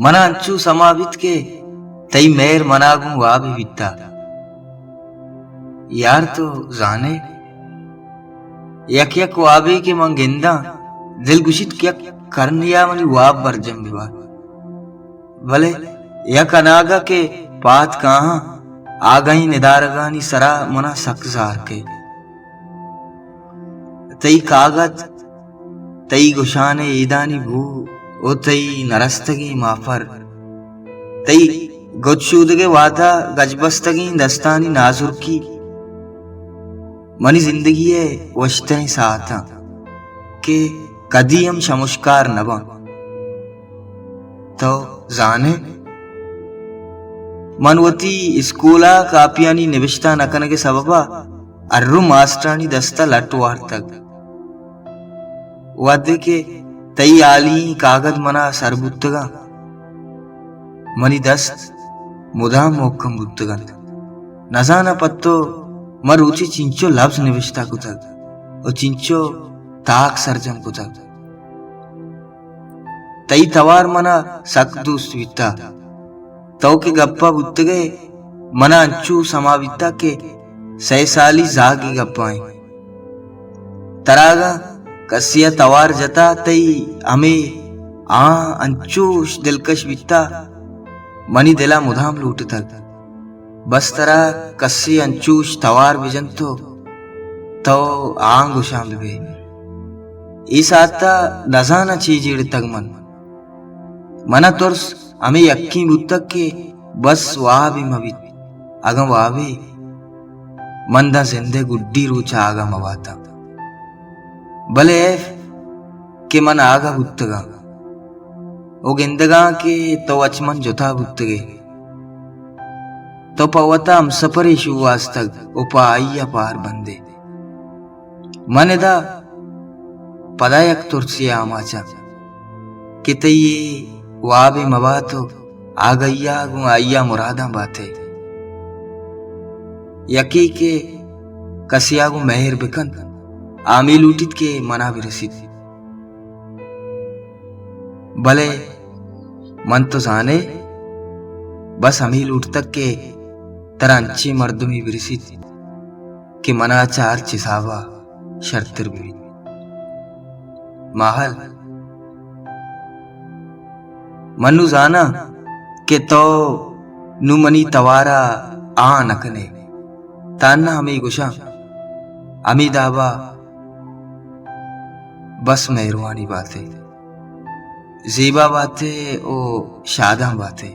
منا انچو سما بیت کہ تئی مہر منا گوں وابے بیتا۔ یار تو زانے، یک یک وابے کہ من گنداں، دل گوشیت کہ یک کرنیا منی واب برجم ببا۔ بلے یک اناگہ کہ پاد کاہاں، آگہیں ندارگانی سرا منا سک زار کئے۔ تئی کاگد، تئی گشان ء ایدانی بو و تئی نرستگیں ماپر، تئی گد شودگ ء وہدا گج بستگیں دستانی نازرکی، منی زندگی ء وشتریں ساعتاں کہ کدی ہم شمشکار نہ باں۔ تو زانے، من وتی اسکول ء کاپیانی نبشتہ نہ کنگ ء سبب ء ہر رو ماسٹرانی دست ء لٹ وارتگ۔ وھدے کہ تئی ہالی کاگد منا سر بوتگاں، منی دست مدام مھکم بوتگ انت۔ نزاناں پہ تو من روچے چنچو لبز نبشتہ کتگ و چنچو تاک سرجم کتگ۔ تئی توار منا سک دوست بیتا۔ تو کہ گپا بوتگئے، منا انچو سما بیتا کہ سئے سالی زاگی گپا ایں۔ ترا اگاں کسیا توار جتا، تئی ہمے آ انچوش دلکش بیتا، منی دلا مدام لوٹتگ۔ بس ترا کسے انچوش توار بجنت و تو آں گوشان ببے۔ اے ساعتا نزاناں چے جیڑتگ من۔ منا ترس ہمے یکیں بوتگ کہ بس وابے مہ بیت۔ اگاں وابے، من داں زندئے گڈی روچ آگاہ مہ باتاں۔ بلے ایف کہ من آگاہ بوتگاں و گندگاں کہ تو اچ من جتا بوتگئے۔ تو پہ وتا ہمسپرے شوہازتگ و پہ آئیا پار بندے۔ من ادا پدا یک ترسے آماچاں کہ تئی اے وابے مہ بات و آگہیا گوں آئیا مراداں باتے۔ یکے کہ کسیا گوں مہر بکنت، آ ہمے لوٹیت کہ منا برسیت۔ بلے من تو زانے، بس ہمے لوٹتگ کہ ترا انچیں مردمے برسیت کہ منا چہ ہرچ حسابا شرتر ببیت۔ ماہل، من نوں زاناں کہ تو نوں منی توارا آ نہ کنے۔ تہنا ہمے گوشاں، ہمے دابا بس مہروانی باتے، زیبا باتے و شاداں باتے۔